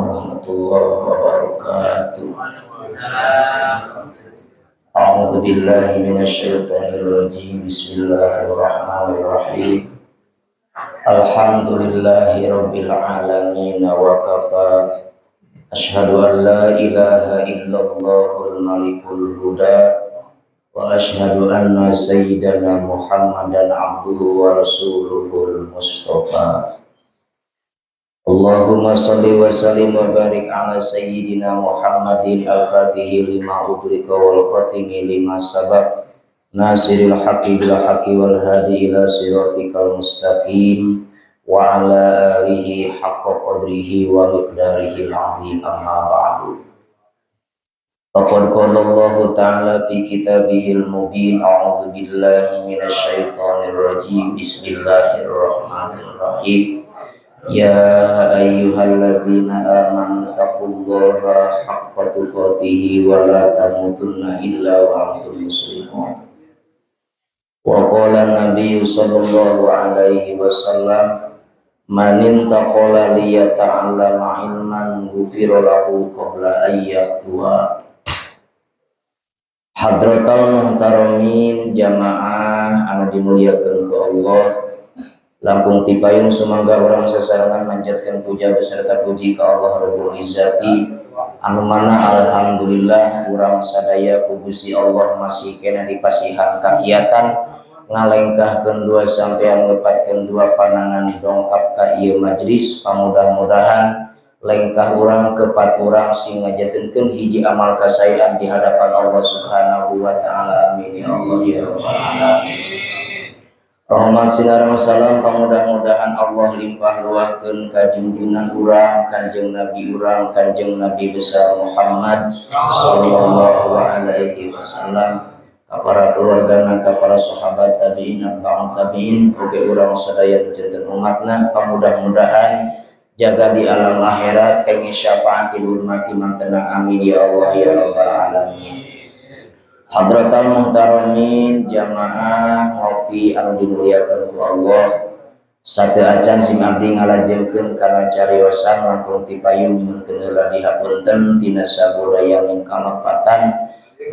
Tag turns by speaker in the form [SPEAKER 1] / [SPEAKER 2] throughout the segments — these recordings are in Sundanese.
[SPEAKER 1] warahmatullahi wabarakatuh. A'udzu billahi minasyaitonir rajim. Bismillahirrahmanirrahim. Alhamdulillahi rabbil alamin wa kafa. Asyhadu an la ilaha illallahul malikul huda wa asyhadu anna sayyidana Muhammadan abduhu wa rasuluhul mustafa. Allahumma salli wa sallim wa barik ala sayyidina Muhammadin al-fatihi lima ughliqa wal khatimi lima sabaq, nasiril haqqi bil haqqi wal hadi ila siratikal mustaqim wa ala alihi haqqa qadrihi wa miqdarihil azim. Amma ba'du. Faqad qala Allahu ta'ala fi kitabihil mubin, a'udzu billahi minasyaitonir rajim, bismillahirrahmanirrahim. Ya ayyuhalladzina amanu taqullaha haqqa tuqatih wa la tamutunna illa wa antum muslimun. Wa qala an-nabiyyu sallallahu alaihi wasallam, man intaqala liyata'allama ilman ghufira lahu qabla an yakhtuwa. Hadratal muhtaramin, jamaah anu dimuliakeun ku Allah, langkung tipayun sumangga urang sasarengan manjatkeun puja beserta puji ka Allah Rabbul Izzati, anu mana alhamdulillah urang sadaya ku Gusti Allah masih keneh dipasihan kagiatan ngalengkahkeun dua sampean, ngepatkeun dua panangan dongkap ka ieu majelis. Pamudah-mudahan lengkah urang kepat urang sing ngajantenkeun hiji amal kasaean di hadapan Allah Subhanahu wa taala. Amin ya Allah ya rabbal alamin. Rahmat sinareng salam pamudah-mudahan Allah limpah luahkeun ka junjunan urang, Kanjeng Nabi urang, Kanjeng Nabi besar Muhammad sallallahu alaihi wasallam, ka para keluargana, ka para sahabat, tabi'in, atba'ut tabi'in, oge urang sadaya nu janten umatna. Pamudah-mudahan jaga di alam akhirat kenging syafaatil ummati mantena. Amin ya Allah ya rabbal alamin. Hadratal muhtaramin, jamaah ngopi anu dimuliakan ku Allah, sate acan sim abdi ngalajengkeun kana cariosan, langkung tipayun nyuhunkeun heula dihapunten tina sabudayaning kalepatan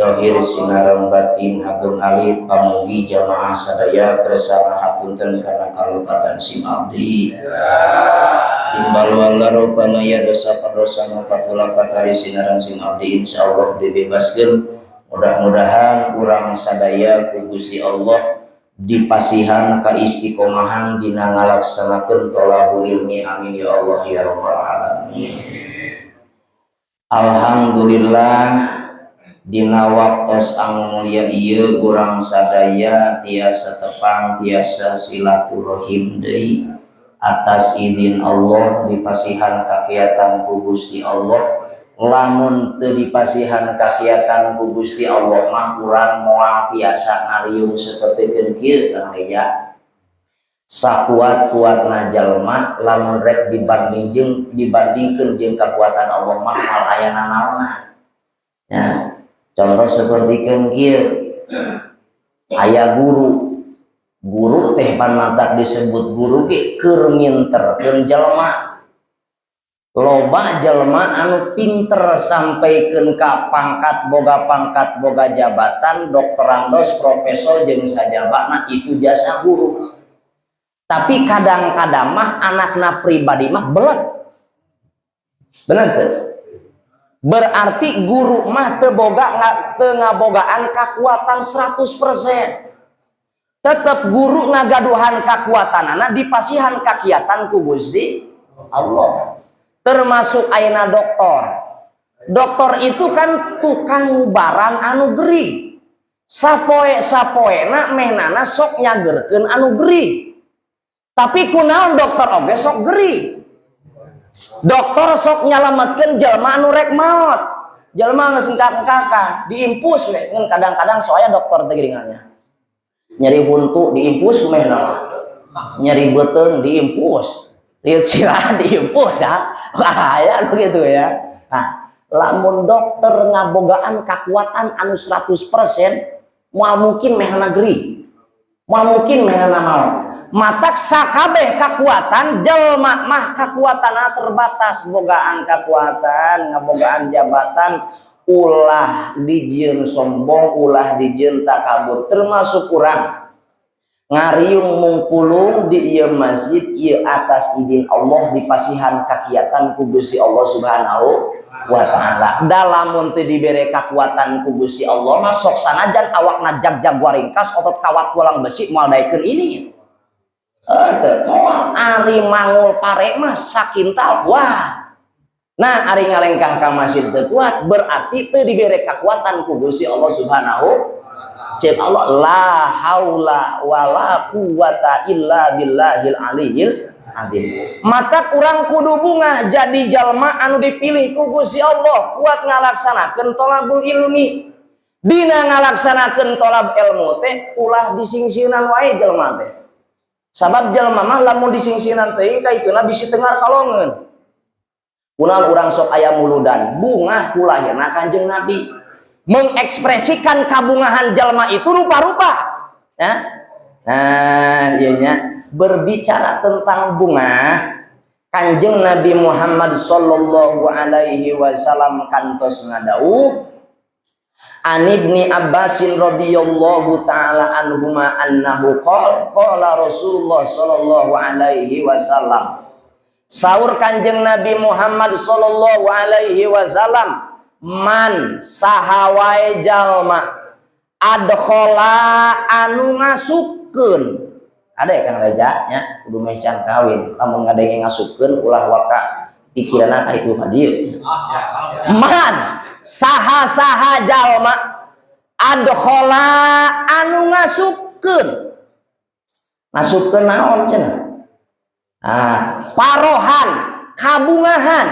[SPEAKER 1] dohir sinareng batin ageng alit. Pamugi jamaah sadaya kersa hapunten kana kalepatan sim abdi. Timbal wala rupana ya dosa perdosa nu patula patari sinareng sim abdi, insyaallah dibebaskeun. Mudah-mudahan urang sadaya ku Gusti Allah dipasihan ka istiqomahan dina ngalaksanakeun tholabul ilmi. Amin ya Allah ya rabbal alamin. Alhamdulillah, dina waktos anu mulia ieu urang sadaya tiasa tepang, tiasa silaturahim deui atas izin Allah, dipasihan kakiatan ku Gusti Allah. Lamun teu dipasihan kakiatan ku Gusti Allah mah urang moal tiasa ngariung sapertikeun kieu. Kang Reja, sakuat-kuatna jalma lamun rek dibandingkeun jeung kakuatan Allah mah moal aya nanaonna ya. Contoh sapertikeun kieu, aya guru. Guru teh pan matak disebut guru ge keur minterkeun jelema. Loba jelema anu pinter sampaikeun ka pangkat, boga pangkat, boga jabatan, doktorandos, profesor jeung sajabana, itu jasa guru. Tapi kadang-kadang mah anakna pribadi mah belet, bener teu? Berarti guru mah teu boga, teu ngabogaan kakuatan 100%. Tetep guru ngagaduhan kakuatanana dipasihan kakiatan ku Gusti Allah. Termasuk ayeuna dokter. Dokter itu kan tukang ngubaran anu gering. Sapoe sapoena mehnana sok nyagerkeun anu gering. Tapi kunaon dokter oge sok gering? Dokter sok nyalametkeun jelema anu rek maot. Jelema geus engkak-engkakan, diimpus we. Ngan kadang-kadang soalnya dokter teh geuningannya. Nyeri huntu diimpus mehna mah. Nyeri beuteung diimpus. Lihat sila diimpus ya. Bahaya begitu ya. Nah, lamun dokter ngabogaan kekuatan anu 100%, moal mungkin mehna gering. Moal mungkin mehna maot. Matak sakabeh kakuatan jelma mah kakuatan terbatas, bogaan kakuatan, ngabogaan jabatan, ulah dijieun sombong, ulah dijieun takabur. Termasuk urang ngariung mungpulung di ieu masjid ieu atas izin Allah, dipasihan kakiatan ku Gusti Allah Subhanahu wa Ta'ala. Lamun teu dibere kakuatan ku Gusti Allah mah, sok sanajan awakna jag-jag waringkas, otot kawat tulang besi, moal daekeun ini. Teu moal. Ari mangul pare mah sakintal kuat. Nah, ari ngalengkah ka masjid teu kuat, berarti teu dibere kakuatan ku Gusti Allah Subhanahu. Cek Allah, la haula wala quwata illa billahil aliyil azim. Maka kurang kudu bungah jadi jalma anu dipilih ku Gusti Allah kuat ngalaksanakeun tolabul ilmi. Dina ngalaksanakeun tolab ilmu teh ulah disingsieunan wae jelma teh. Sabab jalma mah lamun disingsieunan teuing ka ituna bisi tengar kalongeun. Kunaon urang sok aya muludan, bungah ku lahirna Kanjeng Nabi. Mengekspresikan kabungahan jalma itu rupa-rupa. Ya. Nah, ieu nya berbicara tentang bunga, Kanjeng Nabi Muhammad sallallahu alaihi wasallam kantos ngadawuh, An Ibni Abbasin radhiyallahu taala anhuma annahu qala, qala Rasulullah sallallahu alaihi wasallam, saur Kanjeng Nabi Muhammad sallallahu alaihi wasallam, man saha wae jalma, adkhala anu ngasupkeun. Ada ya, Kang Reja nya, kudu meh can kawin, lamun ngadenge ngasupkeun ulah waka pikiranna ka itu ka dieu. Man saha-saha jalma, adkhala anu ngasupkeun, ngasupkeun naon cenah? Ah, parohan kabungahan,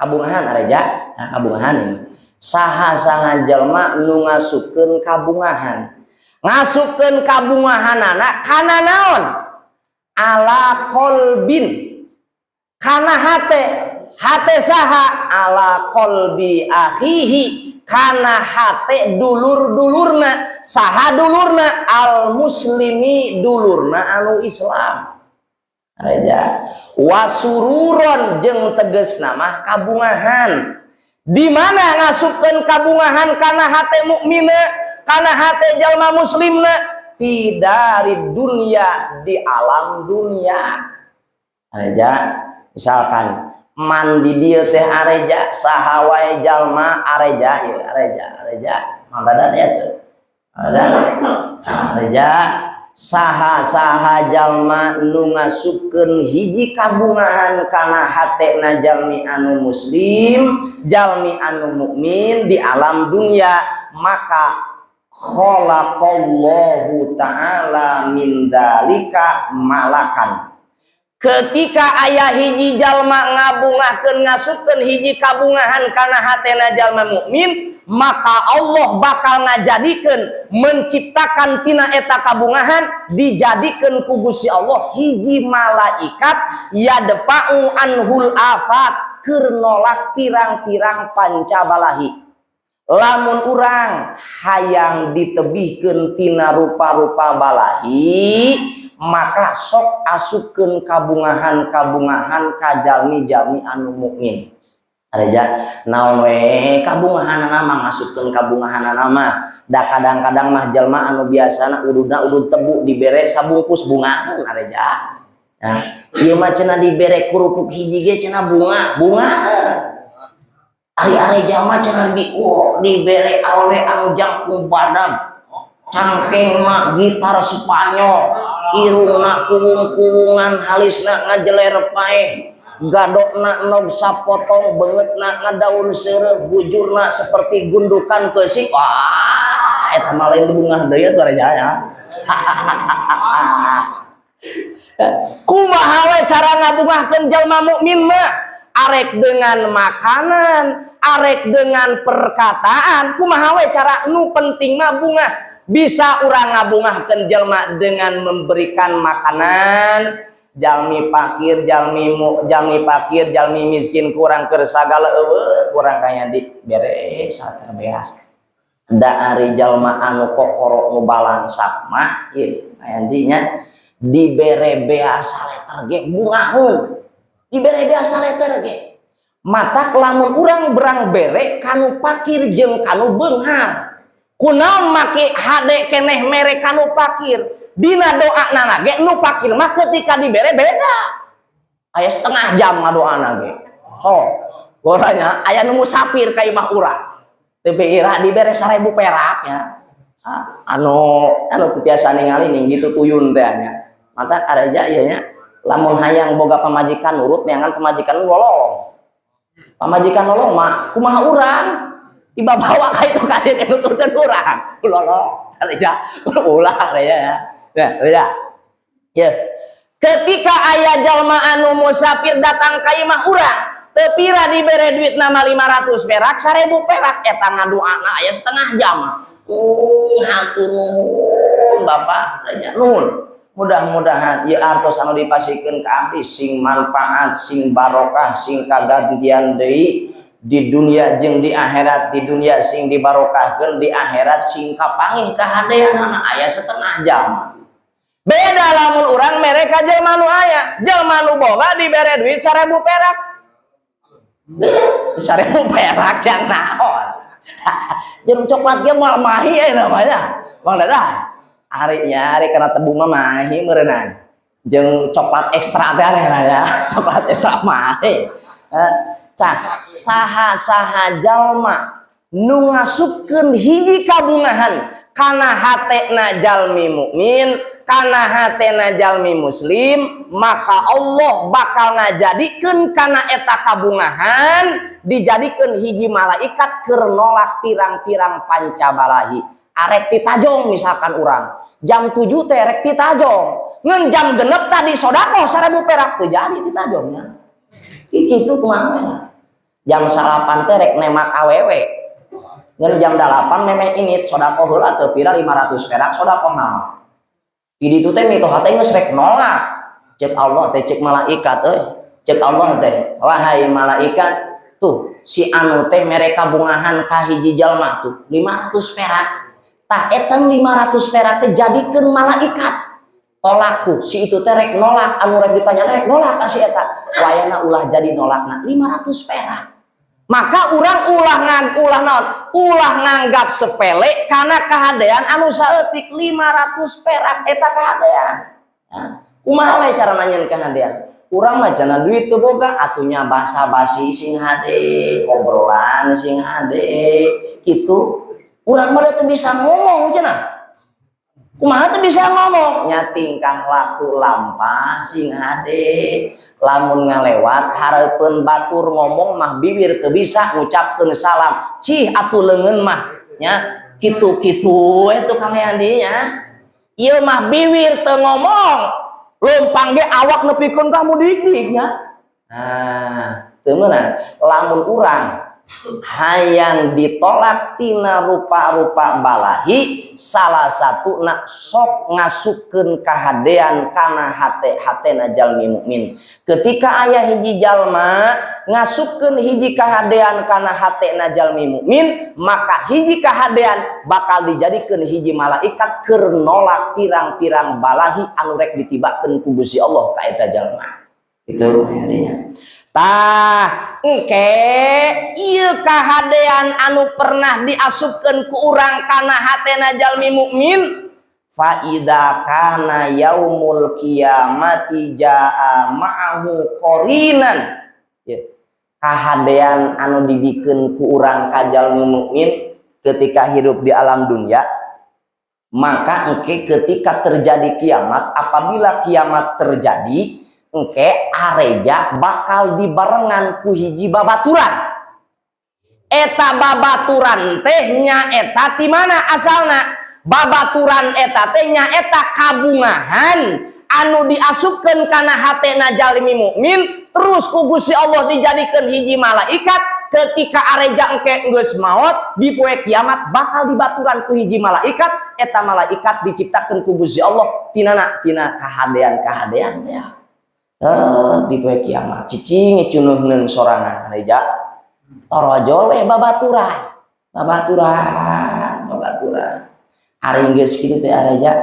[SPEAKER 1] kabungahan areja. Nah, kabungahan ini saha-saha jalma nu ngasupkeun kabungahan, ngasupkeun kabungahanana kana naon? Ala qalbin, kana hate. Hate saha? Ala qalbi akhihi, kana hate dulur-dulurna. Saha dulurna? Al muslimi, dulurna anu Islam. Reja wasururon, jeung tegesna mah kabungahan. Di mana ngasupkeun kabungahan kana hate mukmina, kana hate jalma muslimna? Dari dunia, di alam dunia. Areja, misalkan man di dieu teh areja, saha wae jalma areja ieu, areja, areja manggadan ya teu manggadan areja, saha-saha jalma nu ngasupkeun hiji kabungahan kana hatena jalmi anu muslim, jalmi anu mukmin di alam dunia, maka khalaqallahu ta'ala min dalika malakan. Ketika aya hiji jalma ngabungahkeun, ngasupkeun hiji kabungahan kana hatena jalma mukmin, maka Allah bakal ngajadikeun, menciptakan tina eta kabungahan, dijadikeun ku Gusti Allah hiji malaikat, yadfa'u anhul afat, keur nolak pirang-pirang pancabalahi. Lamun urang hayang ditebihkeun tina rupa-rupa balahi, maka sok asupkeun kabungahan-kabungahan ka jalmi-jalmi anu mukmin. Areja, naon we kabungahanana mah, ngasupkeun kabungahanana mah. Da kadang-kadang mah jalma anu biasana ududna udud tebu, dibere sabungkus bungaheun areja. Nah, ieu mah cenah dibere kerupuk hiji ge cenah bunga, bungaheun. Ari areja mah cenah di, oh, dibere awewe anu jangkung badag, cangkeng mah gitar Spanyol, irungna kuwung-kuwungan, halisna ngajeler paeh, gadokna nog sapotong, beungeutna ngadaun seureuh, bujurna seperti gundukan keusik. Wah, eta mah lain bungah deui atuh areja ya. Kumaha we cara ngabungahkeun jalma mukmin mah? Arek dengan makanan, arek dengan perkataan, kumaha we cara, nu penting mah bungah. Bisa urang ngabungahkeun jalma dengan memberikan makanan, jalmi fakir, jalmi mu, jalmi fakir, jalmi miskin kurang keur sagala eueuh, kurang kaya di bere saterbeas. Da ari jalma anu kokoro nu balangsak mah ieu aya dinya. Dibere bea saleter ge bungaheun, dibere bea saleter ge. Matak lamun urang berang bere kanu pakir jeung kanu beunghar, kunaon make hade keneh mere kanu pakir? Dina doa ge nu pakir mah ketika dibere beda, aya setengah jam ngadoana ge. So goranya aya nu musafir ka imah urang, teu ira dibere 1000 perak ya. Ah, anu anu teu tiasa ningali ning ditutuyun teh nya. Mata kareja ieu nya, lamun hayang boga pamajikan nurut, neangan pamajikan lolong. Pamajikan lolong mah kumaha urang dibawa ka itu ka dieu nuturkeun urang lolong. Kareja ulah, kareja ya. Nah, kareja ya, ketika aya jalma anu musafir datang ka imah urang, teu pira dibere duit nama 500 perak, 1000 perak, eta ngadoana aya setengah jam. Hatur nuhun, Bapak, reja nuhun. Mudah-mudahan ieu artos anu dipasihkeun ka abdi sing manfaat, sing barokah, sing kagantian deui di dunia jeung di akhirat. Di dunia sing dibarokahkeun, di akhirat sing kapanggih kahadeanana. Aya setengah jam. Beda lamun urang mere ka jelema nu aya, jelema nu boga dibere duit 1000 perak, 1000 perak jang naon? Jarum coklat ge moal mahi ya namanya, Bang Dada. Ari nyari karena tebu mah mahi meureunan. Jeung coklat ekstra teh aneh lah ya, coklat ekstra mahi. Cah saha-saha jalma nu ngasupkeun hiji kabungahan kana hatena jalmi mukmin, kana hatena jalmi muslim, maka Allah bakal ngajadikeun kana eta kabungahan dijadikeun hiji malaikat keur nolak pirang-pirang pancabalahi. Arek titajong, misalkan urang jam 7 teh rek titajong, ngan jam 6 tadi sodakoh 1000 perak, teu jadi titajongnya. Kitu kumaha? Jam 9 teh rek nemak awewe, ngan jam 8 memeh init sodakoh heula teu pira 500 perak sodakoh. Nama di ditu teh mitoha teh geus rek nolak, cek Allah teh, cek malaikat euy, cek Allah teh, "Wahai malaikat, tuh si anu teh mere kabungahan ka hiji jalma tuh 500 perak. Tah, eta 500 perak teh jadikeun malaikat tolak tuh si itu teh rek nolak, anu rek ditanya rek nolak ka si eta. Wayahna ulah jadi nolakna 500 perak." Maka urang ulah ngang ulah naon, ulah nganggap sepele karena kahadean anu saeutik 500 perak eta kahadean ya. Kumaha we cara nanyain kahadean? Urang mah cenah duit teu boga atunya, basa basi sing hade, obrolan sing hade kitu. Urang mah teu bisa ngomong cenah. Kumaha teu bisa ngomong? Nya tingkah laku lampah sing hade. Lamun ngalewat hareupeun batur, ngomong mah bibir teu bisa ngucapkeun salam, cih atuh leungeun mah nya kitu-kitu itu. Kang Andi nya, ieu mah bibir teu ngomong, leumpang ge awak nepikeun ka mudik nya. Nah, teu meunang. Lamun urang hayang ditolak tina rupa-rupa balahi, salah satu nak sok ngasupkeun kahadean kana hate hatena jalmi mukmin. Ketika aya hiji jalma ngasupkeun hiji kahadean kana hatena jalmi mukmin, maka hiji kahadean bakal dijadikeun hiji malaikat keur nolak pirang-pirang balahi anu rek ditibakeun ku Gusti Allah ka eta jalma. Itu artinya. Tah, engke ieu kahadean anu pernah diasupkeun ku urang kana hatena jalmi mukmin, fa idza kana yaumul qiyamati jaa ma'ahu qorinan ya. Kahadean anu dibikeun ku urang ka jalmi mukmin ketika hidup di alam dunia, maka engke ketika terjadi kiamat, apabila kiamat terjadi, engke areja bakal dibarengan ku hiji babaturan. Eta babaturan teh nya eta ti mana asalna? Babaturan eta teh nya eta kabungahan anu diasupkeun kana hatena jalmi mukmin, terus ku Gusti Allah dijadikeun hiji malaikat. Ketika areja engke geus maot di poe kiamat, bakal dibaturan ku hiji malaikat. Eta malaikat diciptakeun ku Gusti Allah tinana tina kahadean-kahadean ya. Di poe kiamat cicing icunuhneun sorangan, areja torojol we babaturan, babaturan, babaturan. Ari geus kitu teh areja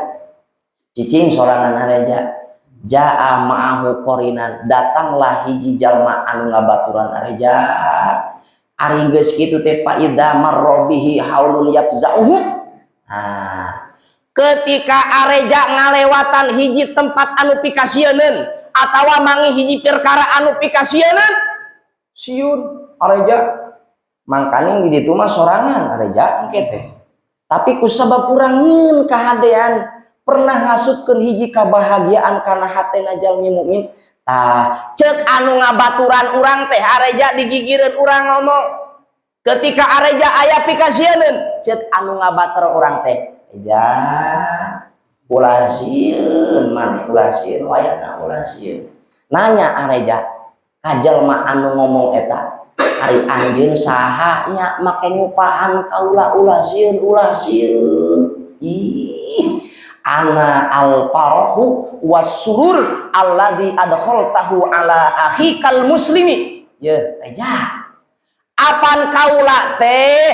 [SPEAKER 1] Cicing sorangan Areja. Jaa ma'ahu qorinan, datanglah hiji jalma anu ngabaturan Areja. Ari geus kitu teh fa idza marra bihi haulun yafza'uhu. Nah, ketika Areja ngalewatan hiji tempat anu pikasieuneun atawa manggih hiji perkara anu pikasieuneun, sieun Areja. Mangkaning di ditu mah sorangan Areja engke teh. Tapi kusabab urang nyieun kahadean pernah ngasupkeun hiji kabahagiaan kana hatena jalmi mukmin, tah cek anu ngabaturan urang teh Areja digigireun urang ngomong. Ketika Areja aya pikasieun, cek anu ngabatur urang teh, "Eja, ulah sieun maneh, ulah sieun wayahna, ulah sieun." Nanya Areja ka jalma anu ngomong eta, "Ari anjeun saha nya make ngupahan kaula ulah sieun, ulah sieun?" "Ih, ana al farahu wasurur alladzi adkhaltahu ala akhikal muslimi." Ye Reja, apan kaula teh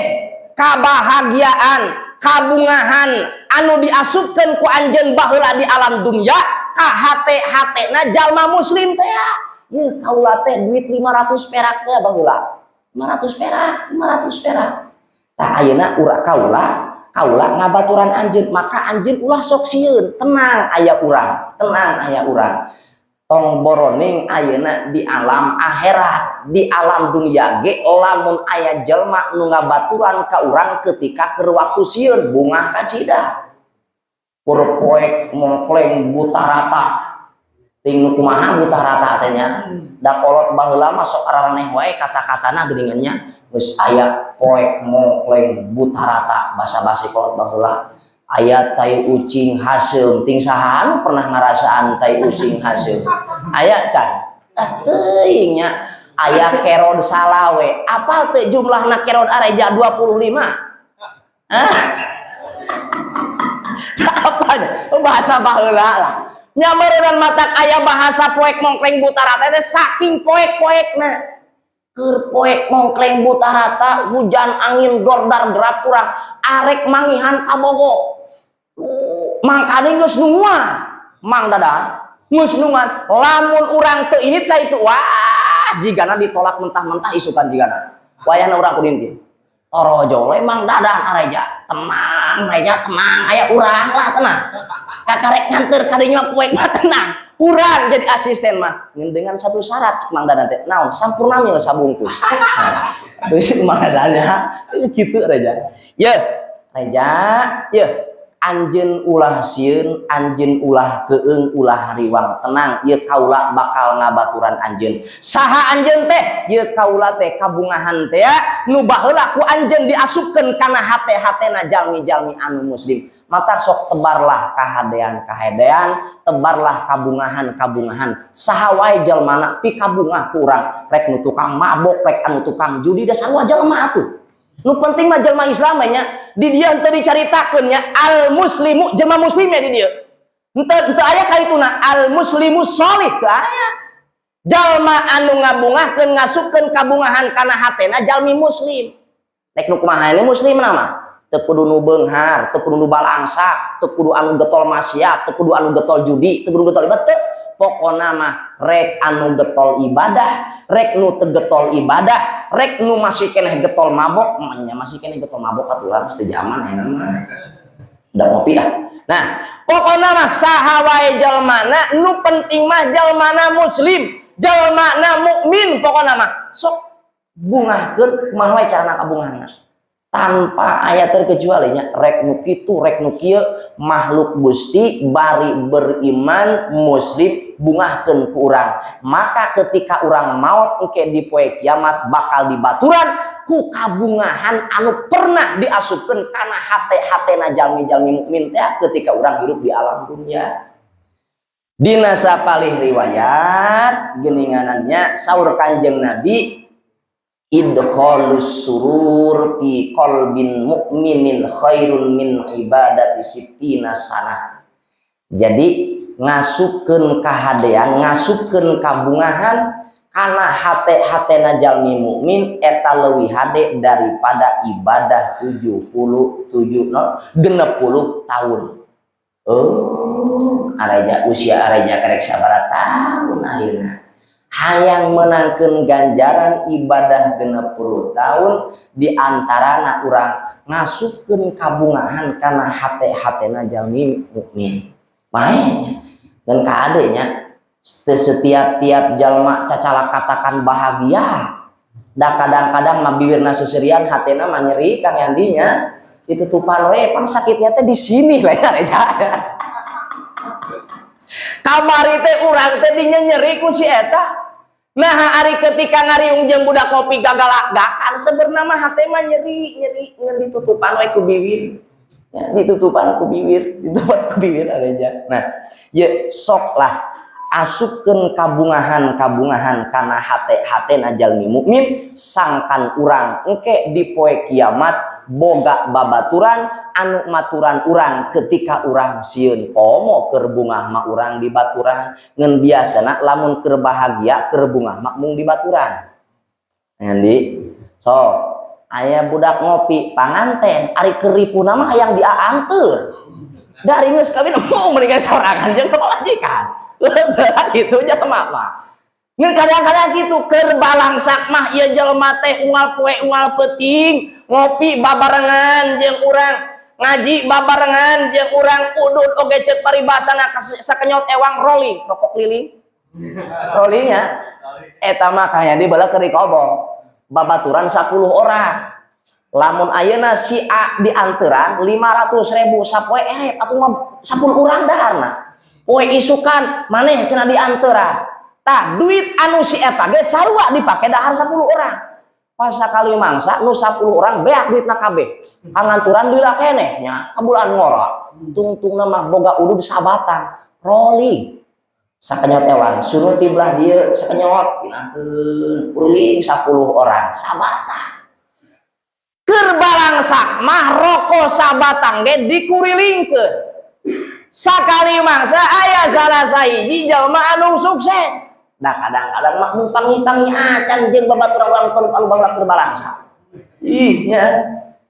[SPEAKER 1] kabahagiaan kabungahan anu diasupkeun ku anjeun baheula di alam dunya ka hate-hatena jalma muslim teh. Ye, kaula teh duit 500 perak teh baheula, 500 perak, 500 perak. Tah, ayeuna urang kaula kaula ngabaturan anjeun, maka anjeun ulah sok sieun, tenang, aya urang, tenang, aya urang. Tong boroning ayeuna di alam akhirat, di alam dunia ge lamun aya jelma nu ngabaturan ka urang ketika keur waktu sieun, bungah kacida. Kur poek mongkleng buta rata, ting nu kumaha buta rata teh nya? Da kolot baheula mah sok araraneh wae kata-katana geuningan nya. Geus aya poek mongkleng buta rata, basa-basi kolot baheula. Aya tai ucing haseum, ting saha anu pernah ngarasaan tai ucing haseum? Aya can? Ah, teuing nya. Aya kerod salawe, apal teu jumlahna kerod Areja? 25. Ah, apa bahasa baheula lah nya meureunnan. Matak aya bahasa poek mongkleng buta rata teh saking poek-poekna. Keur poek mongkleng buta rata, hujan angin dordar derap, urang arek mangihan kabogo, mangkaning geus nungguan Mang Dadan, geus nungguan. Lamun urang teu ini teh itu, wah, jigana ditolak mentah-mentah isukan, jigana wayahna urang kudintin torojo we Mang Dadan. "Areja tenang, Reja, tenang, aya urang lah, tenang." Kakarek nganter kadinya poek mah, "Tenang, urang jadi asisten mah ngan dengan satu syarat," cek Mang Dadan teh. "Naon?" "Sampurna Mil sabungkus." Nah, terus Mang Dadan ya gitu. Reja ye, Reja ye, anjeun ulah sieun, anjeun ulah keung, ulah hariwang, tenang. Ieu kaula bakal ngabaturan anjeun. "Saha anjeun teh?" "Ieu kaula teh kabungahan teh nu baheula ku anjeun diasupkeun kana hate-hatena jalmi-jalmi anu muslim." Matak sok tebarlah kahadean-kahadean, tebarlah kabungahan-kabungahan. Saha wae jalmana pikabungah ku urang, rek nu tukang mabok, rek anu tukang judi, da sarua jalma atuh. Nu penting mah jelma Islam nya. Di dieu henteu dicaritakeun nya al muslimu, jelma muslim ya di dieu. Henteu henteu aya kaituna al muslimu sholih, teu aya. Jalma anu ngabungahkeun, ngasupkeun kabungahan kana hatena jalmi muslim. Rek nu kumaha ini muslim nama? Teu kudu nu beunghar, teu kudu nu balangsa, teu kudu anu getol maksiat, teu kudu anu getol judi, teu kudu getol ibadah. Pokona mah rek anu getol ibadah, rek nu teu getol ibadah, rek nu masih keneh getol mabok, nya masih keneh getol mabok atuh lah, mesti zaman ayeuna mah. Udah ngopi ah. Nah, pokona mah saha wae jalmana, nu penting mah jalmana muslim, jalmana mukmin, pokona mah sok bungahkeun kumaha wae carana kabungahna. Tanpa aya terkecualinya, rek nu kitu rek nu kieu, makhluk Gusti bari beriman muslim, bungahkeun ku urang. Maka ketika urang maot engke di poe kiamat bakal dibaturan ku kabungahan anu pernah diasupkeun kana hate-hatena jalmi-jalmi mukmin teh ketika urang hidup di alam dunia. Dina sapalih riwayat geuninganannya saur Kanjeng Nabi, idkhalus surur fi qalbin mu'minin khairun min ibadati sittina sanah. Jadi ngasupkeun kahadean, ngasupkeun kabungahan kana hate-hatena jalmi mukmin eta leuwih hade daripada ibadah 77 no, 60 tahun. Oh, areja, usia areja karek sabaraha tahun ayeuna, hayang menangkeun ganjaran ibadah 60 tahun, di antarana urang ngasupkeun kabungahan kana hate-hatena jalmi mukmin. Main dan kaadenya setiap tiap jalma cacalak katakan bahagia da, kadang-kadang mah bibirna seserian, hatena mah nyeri. Kang Yandinya ditutupan we, pan sakitnya teh di sini lah ya. Kamari teh urang teh dinyenyeri ku si eta. Nah, ari ketika ngariung jeung budak kopi gagalak-gakan, sebenarnya mah hate mah nyeri, nyeri, ngan ditutupan we ku bibir. Ya, ditutupan ku bibir, ditutupan ku bibir aja. Nah, ya sok lah asupkeun kabungahan-kabungahan kana hate-hate jalmi mukmin, sangkan urang engke di poe kiamat boga babaturan anu maturan urang ketika urang sieun. Komo keur bungah mah urang di baturan, ngan biasana lamun keur bahagia, keur bungah mah mung di baturan. Andi so aya budak ngopi panganten, ari keur ripuna mah hayang dianteur, dari geus kawin mau mendingan sorangan jeung pamajikan gitu jelema mah. Ngan kadang-kadang gitu, keur balangsak mah ieu jelema teh unggal poe unggal peuting ngopi babarengan jeung urang, ngaji babarengan jeung urang, udud oge, ceuk paribasana sakenyot ewang rolling, rokok keliling, rollingnya eta mah kaya di bala keur dikobong babaturan 10 orang. Lamun ayeuna si A dianteran 500 ribu sapoe, erep atuh mah 10 urang daharna. Poe isukan maneh cenah dianteran, tah duit anu si eta ge sarua dipake dahar 10 orang. Pas sakali mangsa nu 10 orang beak duitna kabeh, panganturan deula keneh nya kabulan ngora. Tungtungna mah boga udud sabatang rolling, sakenyot ewang sunut ti belah dieu, sakenyot hilangkeun, rolling 10 orang sabatang. Keur balangsak mah rokok sabatang ge dikurilingkeun. Sakali mangsa aya salah sahiji jalma anu sukses. Nah, kadang-kadang mah mung pangi acan jeung babaturan urang anu baheula keur balangsak. Ih nya,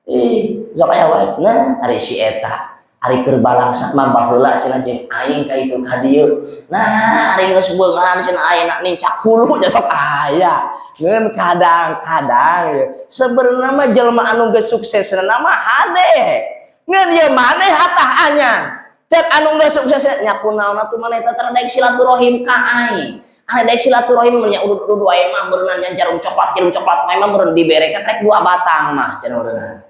[SPEAKER 1] ih sok aya wae. Nah, ari si eta ari keur balangsak mah baheula cenah jeung aing ka itu ka dieu. Nah, ari geus beunghar cenah ayeuna nincak hulu nya, sok aya. Ngan kadang-kadang ya sebenarnya mah jelema anu geus sukses mah hade, ngan ieu maneh hatah anyang. Cek anu geus sukses nya, kunaon atuh maneh teh tara daek silaturahim ka aing? Aya daek silaturahim nya, udud-udud wae mah meureunna nya, jarum coklat, jarum coklat wae mah meureun dibere rek dua batang mah cenah meureunna.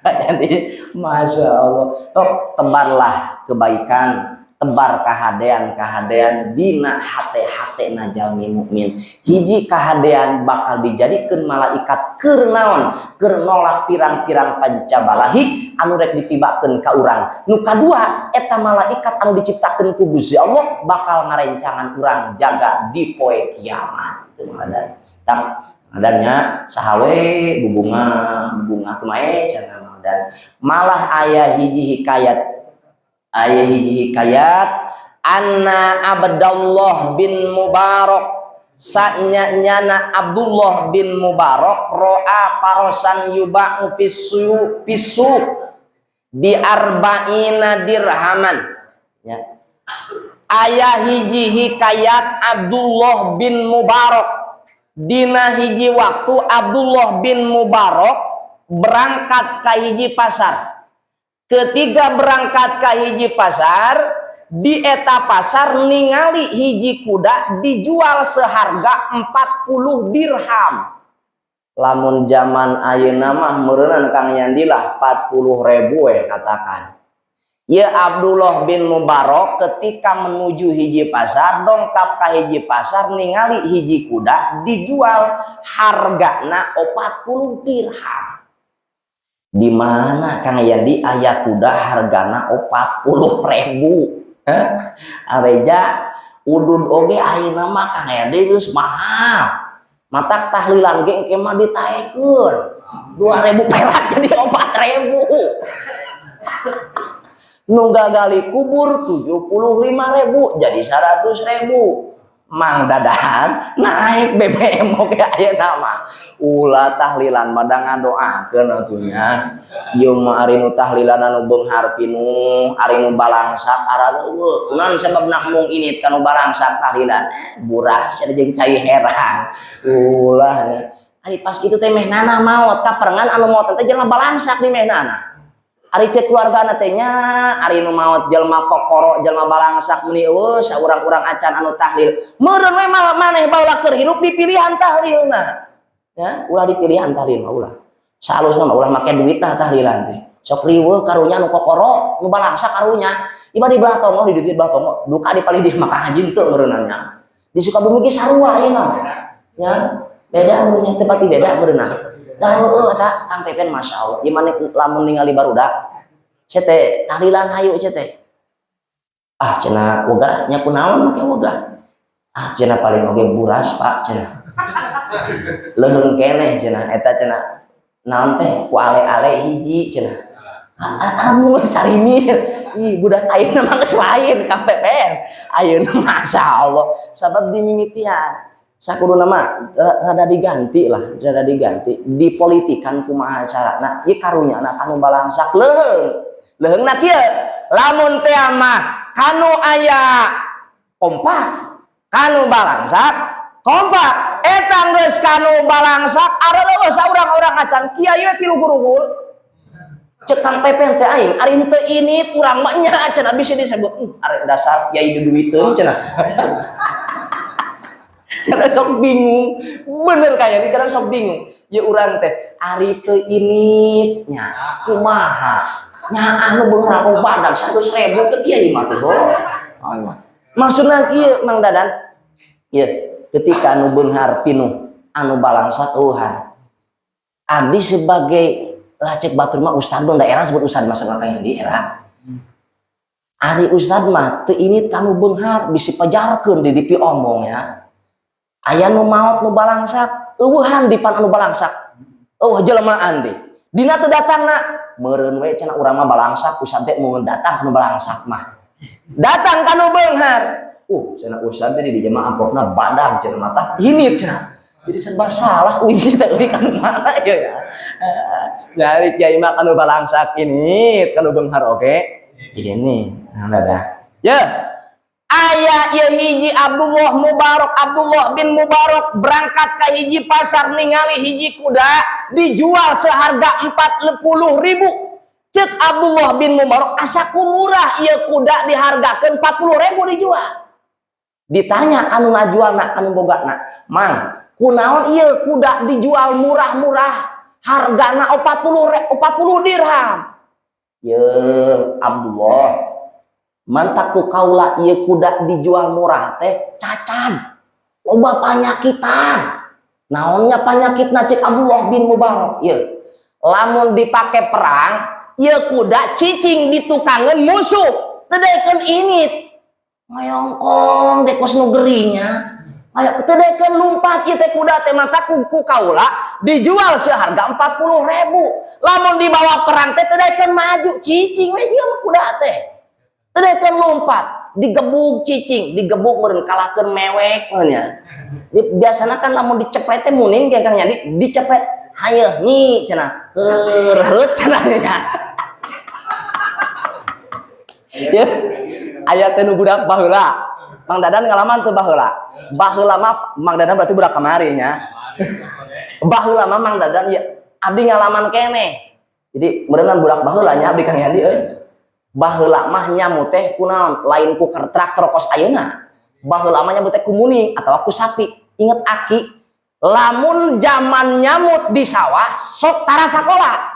[SPEAKER 1] Jadi masya Allah, oh, tebarlah kebaikan, tebar kahadean-kahadean dina hate-hate na jalmi mukmin. Hiji kahadean bakal dijadikeun malaikat keur naon? Keur nolak pirang-pirang pancabalahi anu rek ditibakeun ka urang. Nu kadua, eta malaikat anu diciptakeun ku Gusti Allah bakal ngarencangan urang jaga di poe kiamat. Teu ada tak adanya saha we bubunga bubunga kumaha cenah. Dan malah aya hiji hikayat, aya hiji hikayat anna Abdullah bin Mubarak, sanya nyana Abdullah bin Mubarak, ro'a farosan yuba'u fisu fisu bi arba'ina dirhaman ya. Aya hiji hikayat Abdullah bin Mubarak, dina hiji waktu Abdullah bin Mubarak berangkat ke hiji pasar. Ketika berangkat ke hiji pasar, di eta pasar ningali hiji kuda dijual seharga 40 dirham. Lamun zaman ayeuna mah meureunnan Kang Yandi lah 40 ribu we katakan. Ya, Abdullah bin Mubarak ketika menuju hiji pasar, dongkap ka hiji pasar, ningali hiji kuda dijual hargana 40 dirham. Di mana Kang Yandi aya kuda hargana 40 ribu? Areja, udud oge ayeuna mah Kang Yandi geus mahal. Matak tahlilan ge engke mah ditaekeun. 2000 perak jadi 4000. Nu gagali kubur 75.000 jadi 100.000. Mang Dadan, naik BBM oge ayeuna mah. Ulah tahlilan mah da ngadoakeun atuh nya. Ieu mah ari nu tahlilan anu beunghar pinuh, ari nu balangsak arareuweuh. Kunaon sababna mung init kanu balangsak tahlilan? Buras jeung cai herang. Ulah nya. Ari pas kitu teh mehnana maot kaparengan anu maot teh jelema balangsak di mehnana. Ari cek keluargana teh nya, ari nu maot jelema kokoro, jelema balangsak meuni eueuh saurang-urang acan anu tahlil. Meureun we maneh baheula keur hirup dipilihan tahlilna. Ya, ulah dipilihan tahlil mah ulah. Sahalusna mah ulah make duit tah tahlilan teh. Sok riweuh karunya nu kokoro, nu balangsak karunya. Ieu di belah tonggoh, di dieu belah tonggoh, duka di palih di maka haji teu meureunna. Di Sukabumi ge sarua ayeuna mah. Ya, beda meureunnya teu pati beda meureunna. Dah heueuh eta Kang Pepen masyaallah. Ieu maneh lamun ningali barudak sia teh tahlilan hayu sia teh. Ah cenah wegah nya kunaon make wegah. Ah cenah paling oge buras Pak cenah. Leuheung keneh cenah eta cenah naon teh ku ale-ale hiji cenah. Amun sarimi ih budak ayeuna mah geus lain Kang Pepen. Ayeuna masyaallah sabab dimimitian. Sakuduna mah rada diganti lah, rada diganti. Dipolitikan kumaha carana. Ieu karunya anak anu balangsak leuheung. Leuheungna kieu, lamun teh mah kanu aya kompak, kanu balangsak kompak. Eta geus kanu balangsak areueuh saurang-urang acan kiai we tilu guruhul. Cek Kang Pepen teh aing, ari henteu ini urang mah nya cenah bisa disebut ari dasar kiai duduiteun cenah. Cenah sok bingung, bener kayaknya kadang sok bingung. Ya urang teh ari teu ini nya kumaha? Nya anu beunghar badag 100.000 ke kiai mah teh. Allah. Maksudna kieu Mang Dadan, ya ketika anu beunghar pinuh anu balangsak eueuhan. Abdi sebagai lah cek batur mah ustad dong daerah sebut ustad masa kang di era. Ari ustad mah teu ini kanu beunghar bisi pajarkeun di DP omong ya. Aya nu maot nu balangsak, eueuhan di pan anu balangsak. Eueuh jelema deui. Dina teu datangna, meureun we cenah urang mah balangsak, ustad teh mun datang kanu balangsak mah. Datang kanu beunghar. Cenah ustad teh di jemaah amplopna badag cenah mata. Ini cenah. Jadi serba salah uing teh euy kanu mana ieu ya. Nyari kiai mah kanu balangsak ini, kanu beunghar oge. Ini, nah dah. Ya. Aya ieu hiji Abdullah Mubarak, Abdullah bin Mubarak berangkat ke hiji pasar ningali hiji kuda dijual seharga 40.000. Cek Abdullah bin Mubarak asa ku murah ieu kuda dihargakeun 40.000 dijual. Ditanya anu ngajualna anu bogana, "Mang, kunaon ieu kuda dijual murah-murah hargana 40 dirham?" Ye Abdullah, mantak ku kaula ieu kuda dijual murah teh cacan loba panyakitan. Naonnya panyakitna cek Abdullah bin Mubarak? Ye lamun dipake perang ieu kuda cicing di tukangan musuh teu daekeun init ngayongkong teh kos nu gerinya aya teu daekeun lumpat ieu teh kuda teh mata ku kaula dijual seharga 40.000 lamun dibawa perang teh teu daekeun maju cicing we ieu mah kuda teh teu daekeun lumpat digebug cicing digebug meureun kalahkeun mewek nya. Biasana kan lamun dicepet teh muning ge Kang Yadi dicepet hayeuh nyi cenah heureut cenah nya. Ya aya teh nu budak baheula Mang Dadan ngalaman teu baheula. Baheula mah Mang Dadan berarti budak kamari nya. Baheula mah Mang Dadan ya abdi ngalaman keneh. Jadi meureunnan budak baheula nya abdi Kang Yandi euy. Baheula mah nyamu teh kunaon lain ku traktor kos ayeuna. Baheula mah nyamu teh ku muning atawa ku sapi. Inget aki lamun zaman nyamut di sawah sok tara sakola.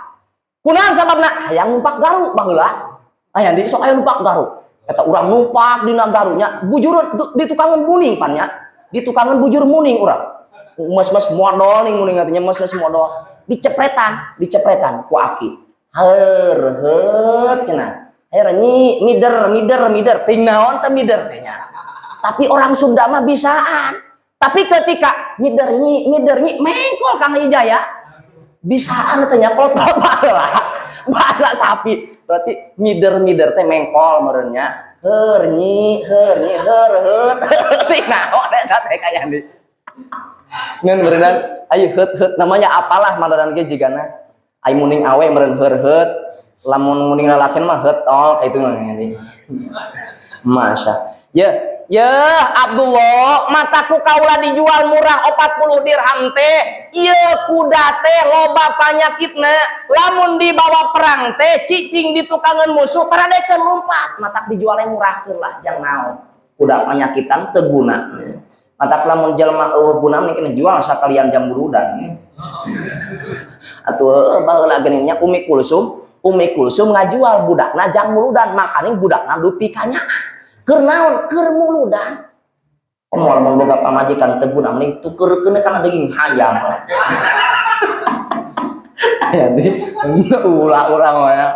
[SPEAKER 1] Kunaon sababna hayang numpak garu baheula. Hayang di sok hayang numpak garu. Eta urang numpak dina garunya bujurun di tukangan muning pan nya. Di tukangan bujur muning urang. Mas-mas modol nih muning artinya mas-mas modol. Dicepretan, dicepretan ku aki. Heur cenah. Ayo nyi mider mider mider ting naon teh mider teh nya. Tapi orang Sunda mah bisaan. Tapi ketika mider nyi mengkol Kang Wijaya. Bisaan teh nya kolot baheula. Bahasa sapi. Berarti mider-mider teh mengkol meureun nya. Heur nyi, heur nyi, heur heut. Ting naon eta. Eta teh kayak di ngan berenang ayo heut heut namanya apalah madaran ge jigana ai muning awe meureun heur heut, lamun muning lalaki mah heut tol kayak itu mah ini. Masa ya ya Abdullah, matak ku kaula dijual murah 40 dirham teh, ieu kuda teh loba panyakitna, lamun dibawa perang teh cicing di tukangan musuh taradekeun lumpat, matak dijualnya murahkeun lah. Jang naon kuda panyakitan teu guna? Matak lamun jelema euweuh guna mending jual sakalian jam burudan atuh. Baheula geuning nya Umi Kulsum, Umi Kulsum ngajual budakna jang muludan, makaning budakna dupi ka nyaah. Keur naon? Keur muludan. Komo lamun boga pamajikan teu guna mending tukeurkeun kana daging hayam lah. Jadi ulah urang mah.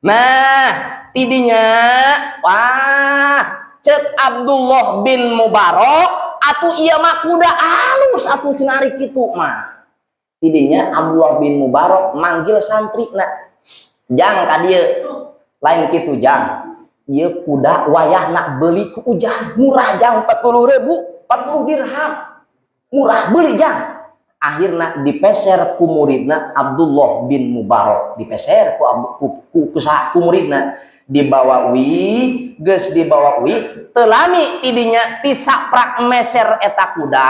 [SPEAKER 1] Nah, tidinya wah cek Abdullah bin Mubarak, atuh ieu mah kuda alus atuh, cenah ari kitu mah. Tidinya Abdullah bin Mubarak manggil santri, nah, "Jang, ka dieu." "Lain kitu, Jang, ieu kuda wayahna beli ku Ujang murah, Jang, 40 ribu, 40 dirham, murah, beli, Jang." Akhirnya dipeser ku muridna Abdullah bin Mubarak, dipeser ku ku ku, ku, ku muridna, dibawa wi, geus dibawa wi teu lami tidinya ti saprak meser eta kuda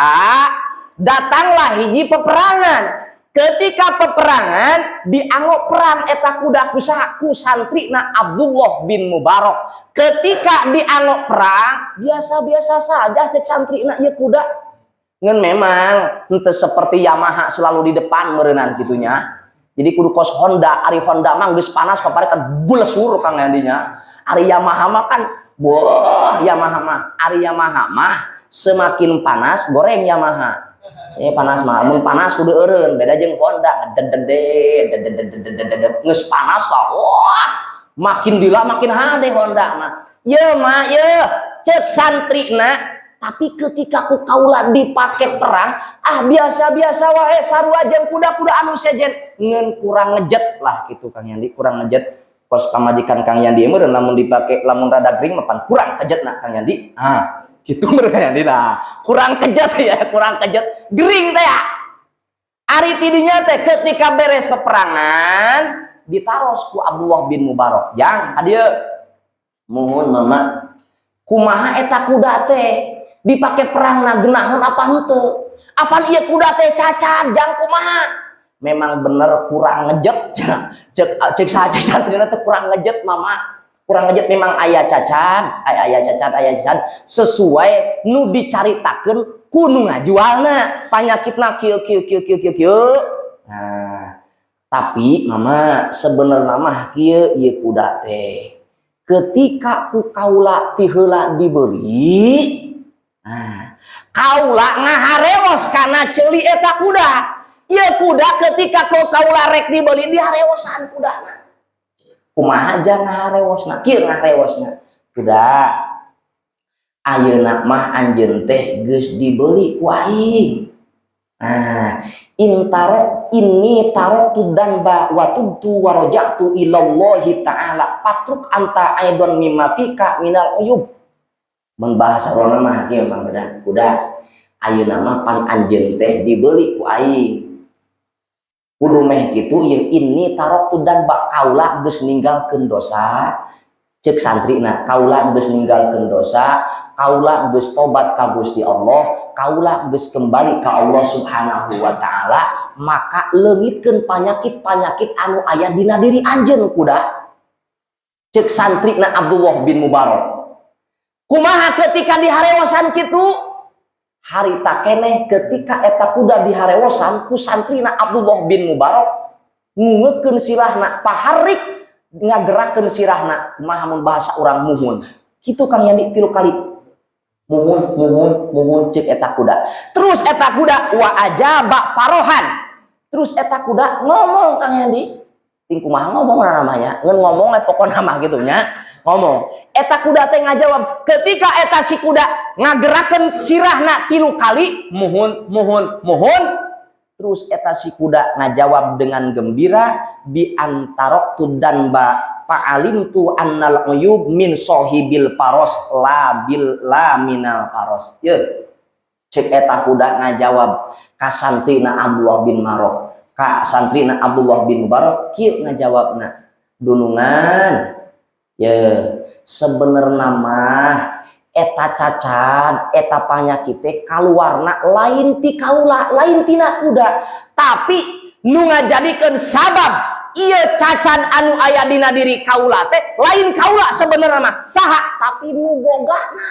[SPEAKER 1] datanglah hiji peperangan. Ketika peperangan dianggap perang eta kuda ku saha? Ku santrina Abdullah bin Mubarak. Ketika dianggap perang biasa-biasa saja cek santrina ieu kuda, ngan memang henteu seperti Yamaha selalu di depan meureunan kitunya. Jadi kudu kos Honda, ari Honda mah geus panas papare kan bulesur, Kang Yandinya. Ari Yamaha mah kan boh, Yamaha mah, ari Yamaha mah semakin panas goreng Yamaha. Ini panas mah, mun panas kudu eureun, beda jeung Honda, dedede dedede geus panas lah. Wah, makin dila makin hade Honda mah. Ye mah ye cek santrina, tapi ketika ku kaula dipake perang ah biasa-biasa wae, sarua jeung kuda-kuda anu sejen, ngan kurang ngejet lah gitu, Kang Yandi, kurang ngejet kos pamajikan Kang Yandi meureun. Lamun dipake, lamun rada gering mah pan kurang kejet nah, Kang Yandi. Ah gitu meureun Kang Yandi lah, kurang kejet ya, kurang kejet, gering teh ya. Ari tidinya teh ketika beres peperangan ditaros ku Abdullah bin Mubarak, "Jang, ka dieu." "Muhun, Mama." "Kumaha eta kuda teh dipakai perang na genahan apa henteu? Apaan ieu kuda teh cacat, Jang, kumaha?" "Memang bener kurang ngejet," cek cek saha, cek santrina teh, "Kurang ngejet, Mama, kurang ngejet, memang aya cacat, aya aya cacat, aya cacat sesuai nu dicaritakeun ku nu ngajualna, panyakitna kieu kieu kieu kieu kieu kieu. Nah, tapi Mama, sebenarnya mah kieu ieu kuda teh ketika ku kaula ti heula dibeli, nah, kaula ngaharewos kana ceuli eta kuda. Ieu kuda ketika ku kaula rek dibeli diharewosan kudana." "Kumaha aja ngaharewosna?" "Kieu ngaharewosna, kuda ayeuna mah anjeun teh geus dibeli ku aing. Nah, intarok ini taroktu danba wa tubtu wa raja'tu ilallahi ta'ala, fatruk anta aidon mimma fika minal uyub." Mun bahasa urang mah kieu mah beda. "Kuda, ayeuna mah pan anjeun teh dibeli ku aing. Kudu meh kitu ieu, ini taroktu danba, kaula geus ninggalkeun dosa," cek santrina, "kaula geus ninggalkeun dosa, kaula geus tobat ka Gusti Allah, kaula geus kembali ka Allah Subhanahu wa taala, maka leungitkeun panyakit-panyakit anu aya dina diri anjeun, kuda." Cek santrina Abdullah bin Mubarak. Kumaha ketika diharewosan kitu? Harita keneh ketika eta kuda diharewosan ku santrina Abdullah bin Mubarak, ngungekeun sirahna, paharik ngagerakeun sirahna, kumaha mun bahasa urang muhun kitu, Kang Yandi, tilu kali muhun muhun muhun cek eta kuda. Terus eta kuda wa ajaba parohan, terus eta kuda ngomong, Kang Yandi. Ting kumaha ngomong namanya, ngan ngomong pokokna mah gitu nya, ngomong eta kuda teh ngajawab ketika eta si kuda ngagerakeun sirahna tilu kali muhun muhun muhun. Terus eta si kuda ngajawab dengan gembira, bi antaroktu danba fa'alimtu annal uyub min sohibil paros la bil la minal paros. Ye. Cek eta kuda ngajawab ka santrina Abdullah bin Marok, ka santrina Abdullah bin Mubarak, kieu ngajawabna, "Dunungan ye, sebenarnya mah eta cacad, eta panyakit teh kaluarna lain ti kaula, lain tina kuda, tapi nu ngajadikeun sabab ieu cacad anu aya dina diri kaula teh lain kaula sebenarnya mah saha, tapi nu bogana,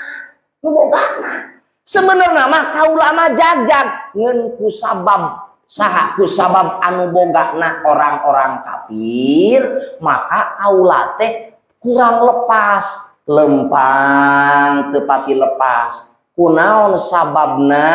[SPEAKER 1] nu bogana. Sebenarnya mah kaula mah jagjag, ngan ku sabab saha, ku sabab anu bogana orang-orang kafir, maka kaula teh kurang lepas, lempang, teu pati lepas. Kunaon sababna?"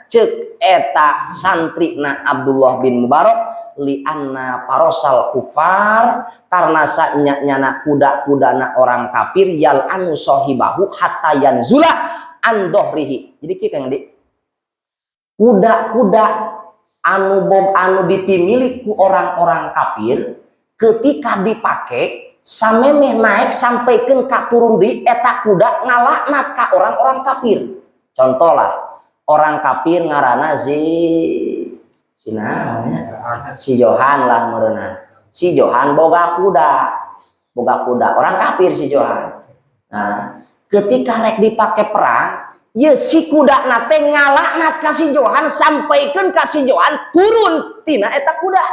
[SPEAKER 1] Cek eta santrina Abdullah bin Mubarak, "Li anna farosal kufar, karena sanya nyana kuda-kudana orang kafir, yal'anu sohibahu hatta yanzula an dohrihi." Jadi kieu, Kang Di, kuda-kuda anu bom anu dipimilik ku orang-orang kafir, ketika dipakai, samemeh naik sampaikan ka turun di eta kuda ngalaknat ka orang-orang kafir. Contoh lah, orang kafir ngarana si si naon, si Johan lah meureunan. Si Johan boga kuda, boga kuda orang kafir si Johan. Nah, ketika rek dipakai perang ya, si kuda na teh ngalaknat ka si Johan sampaikan ka si Johan turun tina eta kuda,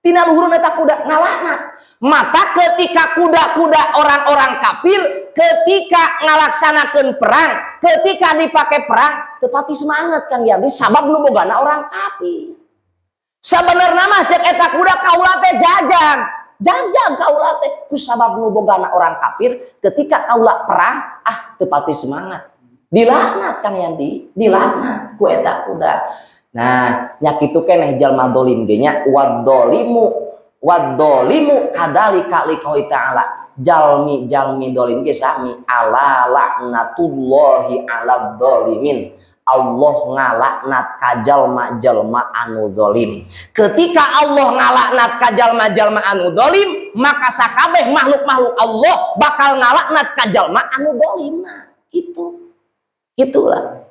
[SPEAKER 1] tina luhurun eta kuda ngalaknat. Maka ketika kuda-kuda orang-orang kafir ketika ngalaksanakan perang, ketika dipakai perang, teu pati semangat, Kang Yandi, sabab nu bogana orang kafir. Sebenarnya mah cek eta kuda, kaula teh jagjag jagjag kaula teh, ku sabab nu bogana orang kafir, ketika kaula perang, ah, teu pati semangat." Dilaknat, Kang Yandi, dilaknat ku eta kuda. Nah, nya kitu keneh jalma dolim ge nya, wadzolimu wadzolimu kadzalika liqauli ta'ala, jalmi jalmi dolim ge sami, ala laknatullahi ala dzalimin. Allah ngalaknat ka jalma-jalma anu zalim. Ketika Allah ngalaknat ka jalma-jalma anu zalim, maka sakabeh makhluk-makhluk Allah bakal ngalaknat ka jalma anu zalim. Nah, itu. Itulah.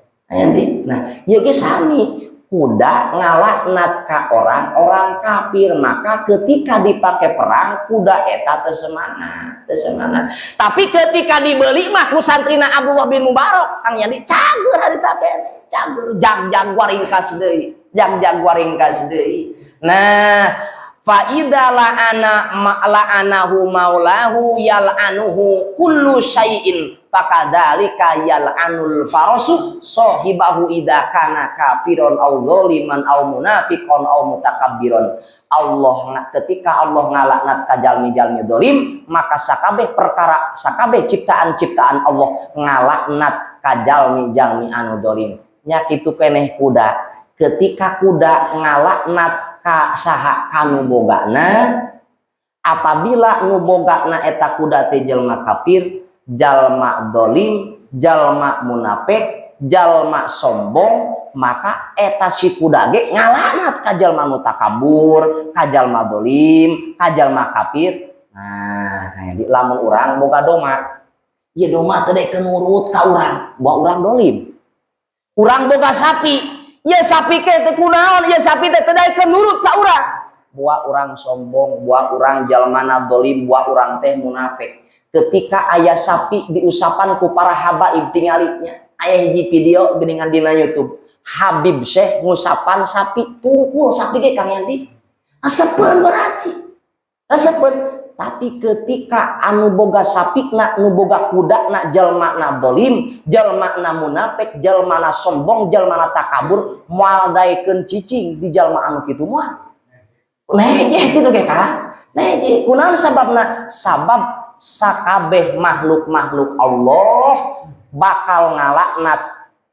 [SPEAKER 1] Nah, ieu ge sami, kuda ngalaknat ka orang-orang kafir, maka ketika dipakai perang, kuda eta teu semangat, teu semangat. Tapi ketika dibeli mah ku santrina Abdullah bin Mubarak, Kang Yani, cager harita keneh, cager, jag-jag waringkas deui, jag-jag waringkas deui. Nah, faida la'ana la'anahu maulahu yal'anuhu kullu syai'in, fakadzalika yal'anul farasu sahibahu idza kana kafiron au zaliman au munafiqon au mutakabbiron. Allah, ketika Allah ngalaknat ka jalmi-jalmi dolim, maka sakabeh perkara, sakabeh ciptaan-ciptaan Allah ngalaknat ka jalmi-jalmi anu dolim. Nya kitu keneh kuda, ketika kuda ngalaknat ka saha, kanu bogana, apabila nu bogana eta kuda teh jelma kafir, jalma dolim, jalma munafik, jalma sombong, maka eta si kuda ge ngalaknat ka jalma nu takabur, ka jalma dolim, ka jalma kafir. Nah, di lamun urang boga doma, ieu doma teh daek nurut ka urang, bahwa urang dolim. Urang boga sapi, ieu sapi ke teu kunaon, ieu sapi teh teu daek nurut ka urang, buah urang sombong, buah urang jalmana dolim, buah urang teh munafik. Ketika aya sapi diusapan ku para habaib, tingalinya aya hiji video geningan dina YouTube, Habib Syekh ngusapan sapi, tungkul sapi ge, Kang Yandi, resepeun berarti, resepeun. Tapi ketika anu boga sapi na, nu boga kuda na jalma na dolim, jalma na munafik, jalma na sombong, jalma na takabur, moal daekeun cicing di jalma anu kitu, moal nejeh gitu ge ka nejeh. Kunaon sababna? Sabab sakabeh makhluk-makhluk Allah bakal ngalaknat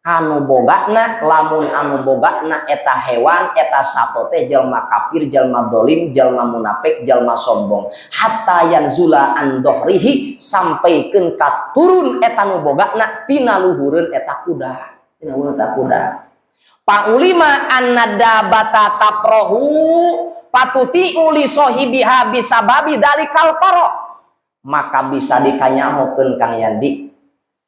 [SPEAKER 1] kanu bogana lamun anu bogana eta hewan, eta sato teh jalma kafir, jalma dolim, jalma munafik, jalma sombong, hatta yanzula an dohrihi, sampaikeun ka turun eta nu bogana tina luhureun eta kuda, tina luhureun eta kuda. Paulima anna dabata tafrohu fatuti'u li sahibiha bisababi dalikal faro, maka bisa dikanyahokeun, Kang Yandi.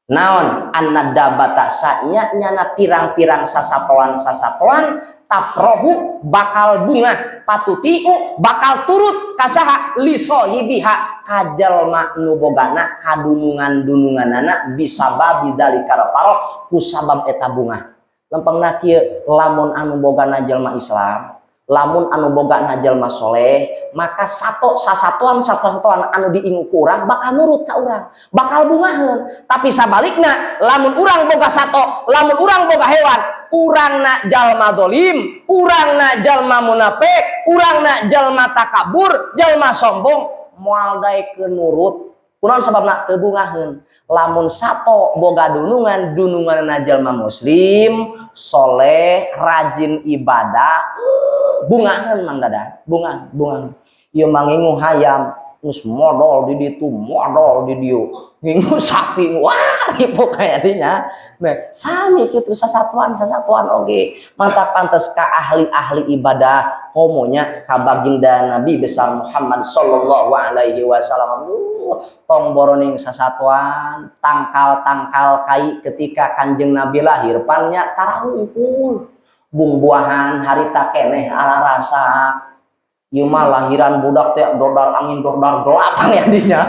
[SPEAKER 1] Naon anna dabbata sanya nyana pirang-pirang sasatoan-sasatoan tafrohu bakal bungah patutiu bakal turut kasaha lisohibiha kajalma nu bogana kadunungan-dununganana bisababi dalikal faroh kusabab eta bungah. Lempengna kieu, lamun anu bogana jalma Islam, lamun anu bogana jalma soleh, maka satu sasatuan satu-satuan anu diingu ku urang bakal nurut ka urang, bakal bungaheun. Tapi sabalikna, lamun urang boga sato, lamun urang boga hewan, urangna jalma dolim, urangna jalma munafik, urangna jalma takabur, jalma sombong, moal daekeun nurut. Kunaon sababna? Teu bungaheun. Lamun sato boga dunungan, dununganna jalma muslim soleh, rajin ibadah, bungaheun Mang Dadan, bunga bunga. Ieu mah ngingu hayam geus modol di ditu, modol di dieu, ngingu sapi, wah, ribu kayaknya. Nah, sami kitu sasatuan sasatuan oge. Mantap pantes ka ahli-ahli ibadah, komonya ka baginda Nabi besar Muhammad sallallahu alaihi wasallam. Tong boroning sasatuan, tangkal-tangkal kai ketika Kanjeng Nabi lahir pannya tara hungkul bungbuahan harita keneh ala rasa. Ieu mah lahiran budak teh dordar angin dordar gelapang ya dinya.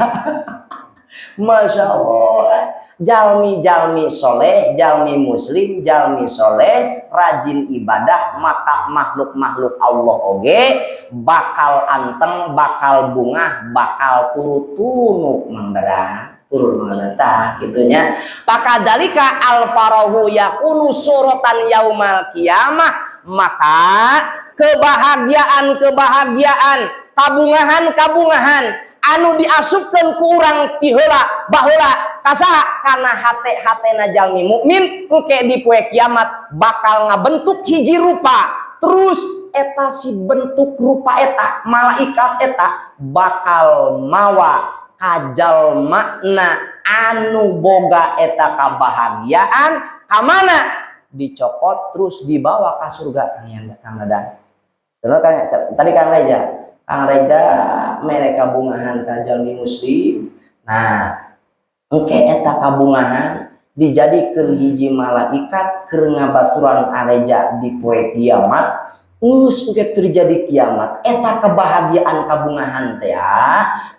[SPEAKER 1] Masya Allah. Jalmi-jalmi soleh, jalmi muslim, jalmi soleh, rajin ibadah, maka makhluk-makhluk Allah oge bakal anteng, bakal bungah, bakal turut tunuk Mang Dadan. Turun Mang Dadan tah gitunya. Pakadalika al farahu yakunu suratan yaumal kiamah, maka kebahagiaan-kebahagiaan, kabungahan-kabungahan anu diasupkeun ku urang ti heula baheula kasaha kana hate-hatena jalmi mukmin, engke di poe kiamat bakal ngabentuk hiji rupa. Terus eta si bentuk rupa eta malaikat eta bakal mawa kajal makna anu boga eta kebahagiaan kamana dicopot terus dibawa ke surga. Kang Dadan. Terus kan tadi Kang Reza, Kang Reza mereka bungahan ka jalmi muslim. Nah, engke eta kabungahan dijadikeun hiji malaikat keur ngabaturan Areja di poe kiamat. Geus engke terjadi kiamat, eta kebahagiaan kabungahan teh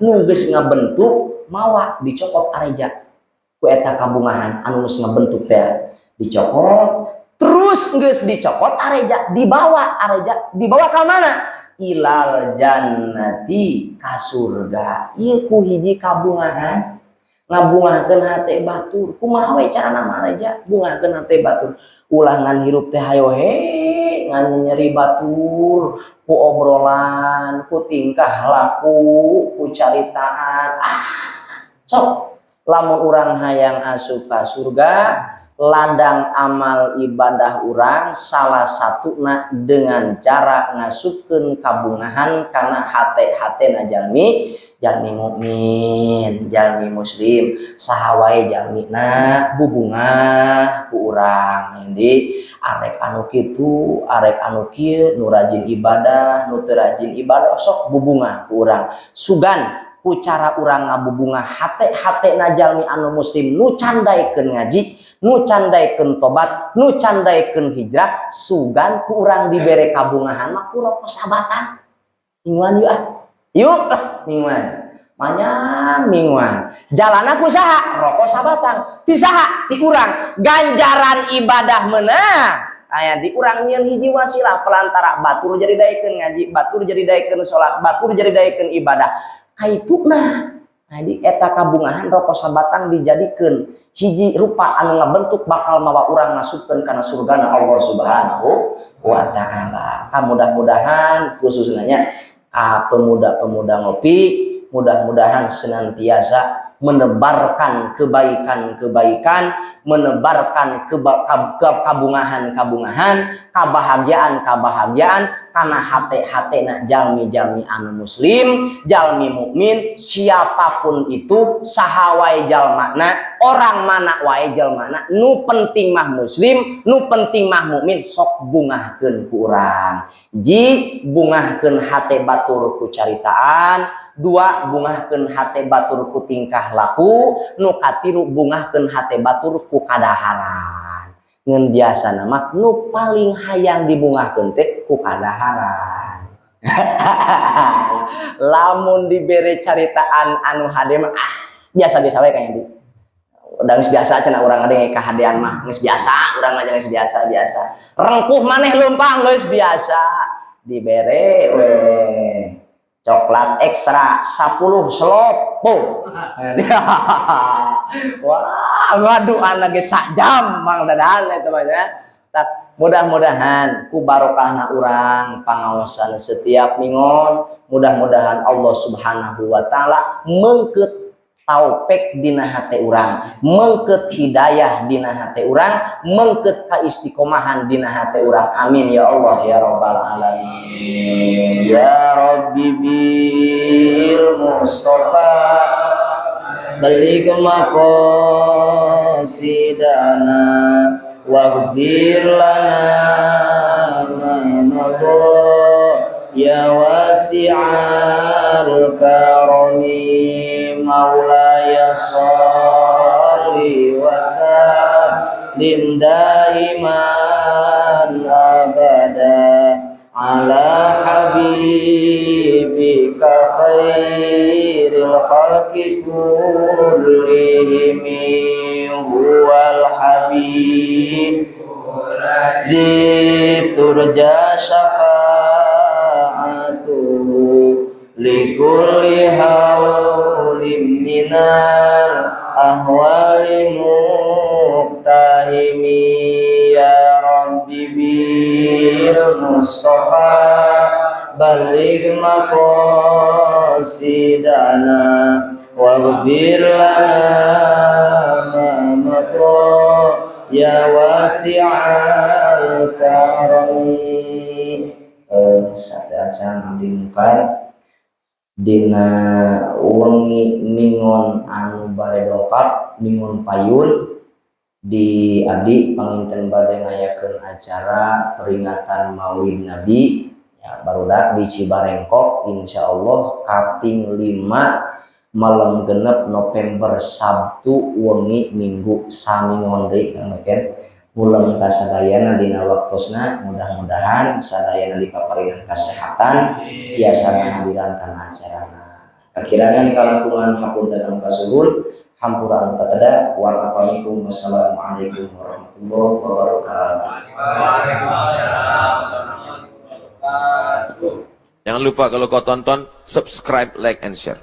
[SPEAKER 1] nu geus ngabentuk mawa dicopot Areja ku eta kabungahan anu geus ngabentuk teh dicopot. Terus geus dicopot Areja, dibawa Areja, dibawa ka mana? Ilal jannati, ka surga. Ieu ku hiji kabungahan ngabungahkeun hate batur. Kumaha we carana mah Areja bungahkeun hate batur? Ulah ngan hirup teh hayo he ngan nyeri batur ku obrolan, ku tingkah laku, ku caritaan. Ah, sok lamun urang hayang asup ka surga, ladang amal ibadah urang salah satuna dengan cara ngasupkeun kabungahan kana hate-hate na jalmi, jalmi mukmin, jalmi muslim, saha wae jalmina bubungah ku urang. Jadi arek anu kitu, arek anu kieu, nu rajin ibadah, nu teu rajin ibadah, sok bubungah ku urang. Sugan ku cara urang ngabubungah hate-hate na jalmi anu muslim nu candaikeun ngaji, nu candaikeun tobat, nu candaikeun hijrah, sugan ku urang dibere kabungahan mah ku rokok sabatang. Mingguan yuk ah. Yuk lah mingguan. Manyang mingguan. Jalana ku saha? Rokok sabatang. Ti saha? Ti urang. Ganjaran ibadah menang. Aya di urang nyieun hiji wasilah pelantara batur jadi daekeun ngaji, batur jadi daekeun salat, batur jadi daekeun ibadah. Kaituna. Nah, di eta kabungahan rokok sabatang dijadikeun hiji rupa anu ngabentuk bakal mawa urang masukkeun kana surgana Allah Subhanahu wa taala. Mudah-mudahan khususnya ka pemuda-pemuda ngopi, mudah-mudahan senantiasa menebarkan kebaikan-kebaikan, menebarkan kabungahan-kabungahan, kabahagiaan-kabahagiaan karena hate-hate nak jalmi-jalmi anu muslim, jalmi mukmin, siapapun itu, saha wae jalmana, orang mana wae jalmana, nu penting mah muslim, nu penting mah mukmin, sok bungahkeun ku urang. Hiji, bungahkeun hate batur ku caritaan, dua, bungahkeun hate batur ku tingkah tingkah laku, nu katilu bungahkeun hate batur ku kadaharan. Ngan biasana mah nu paling hayang dibungahkeun teh ku kadaharan. Lamun dibere caritaan anu hade mah, ah, biasa-biasa we kayaknya di. Udah geus biasa cenah urang ngadenge kahadean mah, geus biasa urang mah, geus biasa biasa. Rengkuh maneh leumpang geus biasa. Dibere we coklat ekstra 10 slopo. Wah, ngaduan lagi sak jam Mang Dadan itu mah ya. Tak, mudah-mudahan ku barokahna urang pangaosan setiap mingon, mudah-mudahan Allah Subhanahu wa taala meungkeut taufik dina hate urang, meungkeut hidayah dina hate urang, meungkeut kaistiqomahan dina hate urang. Amin ya Allah ya rabbal alamin. Ya Rabbi bil Mustafa balligh maqasidana waghfir lana ma madha ya wasi'al karami. Maulaya sholli wa sallim daiman abada ala habibika khairil khalqi kullihim, huwal habib turja syafa'atuhu likulli haulim minal ahwali muqtahimi. Ya Rabbi bil Mustafa balligh maqasidana waghfir lana ma madha ya wasi'al karami. Sateuacan abdi mungkar dina wengi mingon anu bade dongkap, mingon payun di abdi panginten bade ngayakeun acara peringatan Maulid Nabi ya barudak di Cibarengkok, insyaallah kaping 5 malam 6 November, Sabtu wengi Minggu samingon deui. Kang Beken ulem kasadayana dina waktosna, mudah-mudahan sadayana dipaparinan kesehatan tiasa ngahadiran kana acarana. Kakirangan kalangkungan hapunten anu kasuhun, hampura anu kateda. Wassalamualaikum warahmatullahi wabarakatuh.
[SPEAKER 2] Waalaikumsalam warahmatullahi wabarakatuh.
[SPEAKER 3] Jangan lupa kalau kau tonton, subscribe, like, and share.